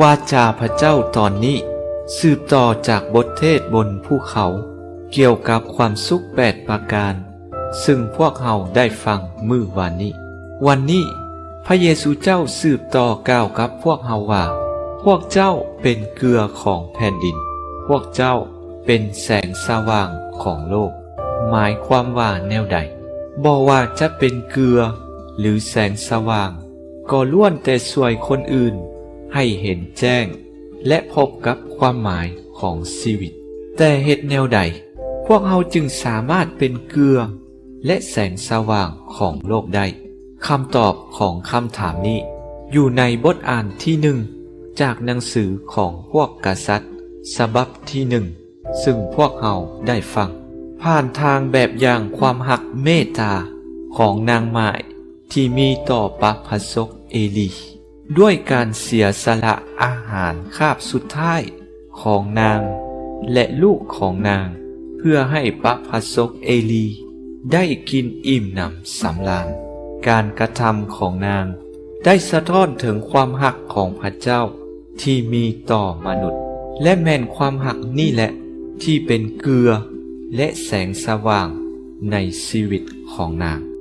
ວາຈາພະເຈົ້າຕອນນີ້ ສືບຕໍ່ຈາກບົດເທດບົນພູເຂົາ ກ່ຽວກັບຄວາມສຸກແປດປະການ ຊຶ່ງພວກເຮົາໄດ້ຟັງມື້ວານນີ້. ວັນນີ້ ພະເຢຊູເຈົ້າສືບຕໍ່ກ່າວກັບພວກເຮົາວ່າ, ພວກເຈົ້າເປັນເກືອຂອງແຜ່ນດິນ, ພວກເຈົ້າເປັນແສງສະຫວ່າງຂອງໂລກ. ໝາຍຄວາມວ່າແນວໃດ? ບໍ່ວ່າຈະເປັນເກືອ ຫຼື ແສງສະຫວ່າງ ກໍລ້ວນແຕ່ຊ່ວຍຄົນອື່ນໃຫ້ເຫັນແຈ້ງ ແລະ ພົບກັບຄວາມໝາຍຂອງຊີວິດ. ແຕ່ເຮັດແນວໃດ ພວກເຮົາຈຶ່ງສາມາດເປັນເກືອ ແລະ ແສງສະຫວ່າງຂອງໂລກໄດ້? ຄຳຕອບຂອງຄຳຖາມນີ້ ຢູ່ໃນບົດອ່ານທີໜຶ່ງ ຈາກໜັງສືຂອງພວກກະສັດ ສະບັບທີໜຶ່ງ ຊຶ່ງພວກເຮົາໄດ້ຟັງ ຜ່ານທາງແບບຢ່າງຄວາມຮັກເມດຕາຂອງນາງໝ້າຍ ທີ່ມີຕໍ່ປະພະສົກເອລີ ດ້ວຍການເສຍສະຫຼະອາຫານຄາບສຸດທ້າຍຂອງນາງ ແລະ ລູກຂອງນາງ ເພື່ອໃຫ້ປະພະສົກເອລີໄດ້ກິນອີ່ມໜຳສຳລານ. ການກະທຳຂອງນາງໄດ້ສະທ້ອນເຖິງຄວາມຮັກຂອງພະເຈົ້າທີ່ມີຕໍ່ມະນຸດ ແລະ ແມ່ນຄວາມຮັກນີ້ແຫຼະທີ່ເປັນເກືອ ແລະ ແສງສະຫວ່າງໃນຊີວິດຂອງນາງ.